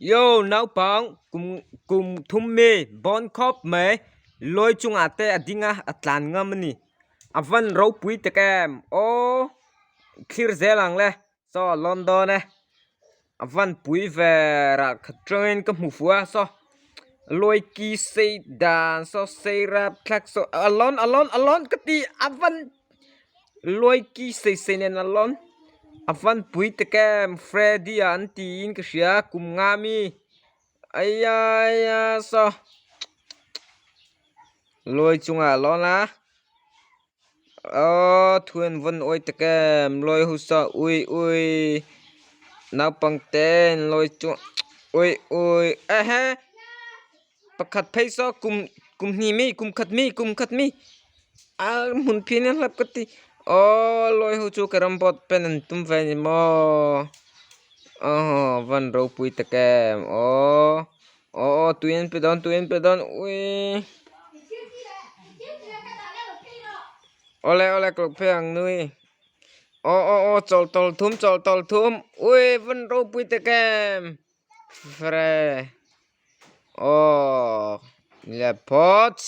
Yo naupang kum kum thum mi bawn khawp mai lawi chungah te a ding a a tlan ngam a ni a van ropui tak em aw thlir zel ang le saw a lawn dawn e a van pui ve rah khat tangin ka hmu fuh a saw lawi ki sei dan saw sei rap thlak saw a lawn a lawn a lawn ka ti a van lawi ki sei sei nen a lawn a van pui tak em Freddy a an tiin ka hria kum nga mi aiya saw lawi chungah a lawn a. Aww thu an vawn awi tak em lawi ho saw ui ui naupang te an lawi chu ui ui ehe pakhat phei saw kum kum hnih mi kum khat mi kum khat mi a hmun phin a hlap ka ti aww lawi ho chu carrom board pen an tum ve a ni maw aww van ropui tak em aww. Aw aw tui an pe dawn tui an pe dawn ui awle awle ka lo phei ang nui aw aw aw chawl tawl thum chawl tawl thum ui van ropui tak em fre aw le phawts.